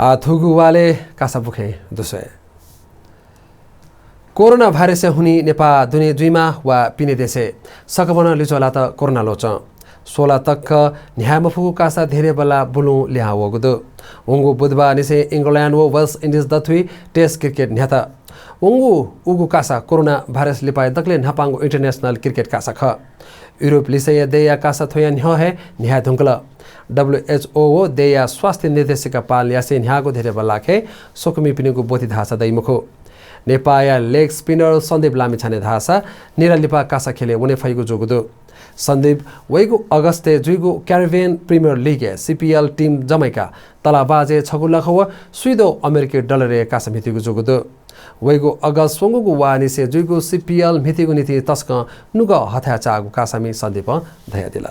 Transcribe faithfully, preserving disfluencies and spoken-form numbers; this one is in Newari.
आः थुगु वालय् कासा बुखें दुस्वये। कोरोना भाइरसया हुनिं नेपाः दुने जुइमा वा पिने देशय् सकभनं लिच्वः लात कोरोना ल्वचं। सोला तक न्ह्याये मफुगु कासा धेरे बल्लाः बुलुं लिहां वःगु दु। वंगु बुधबार निसें इङ्ग्ल्यान्ड व वेस्ट इन्डिज दथुइ टेस्ट क्रिकेट न्ह्यात। वंगु उगु कासा कोरोना भाइरस लिपाया दकलय् न्हापांगु इन्टरनेसनल क्रिकेट कासा खः। युरोप लिसेया देय्‌या कासा थ्वया न्ह्यः हे न्ह्याये धुंकल। डब्ल्युएचओ व देय्‌या स्वास्थ्य निर्देशिका पालन यासें न्ह्याःगु धेरे बल्लाः खय् स्वकुमिपिनिगु ब्वति धाःसा दइ मखु। नेपाःया लेग स्पिनर सन्दीप लामिछाने धाःसा निला लिपा कासा खेलय् वने फइगु जूगु दु। सन्दीप वइगु अगस्तय् जुइगु क्यारिबियन प्रिमियर लिगय्, सिपिएल, टिम जमय्‌काः तलाबाजय् छगू लख व स्वीदँ अमेरिकी डलरय् कासा म्हितीगु जूगु दु। वइगु अगस्त स्वंगूगु वाःनिसें जुइगु सिपिएल म्हितीगु निंतिं तसकं नुगः हथाय् चाःगु कासामि सन्दीपं धयादिल।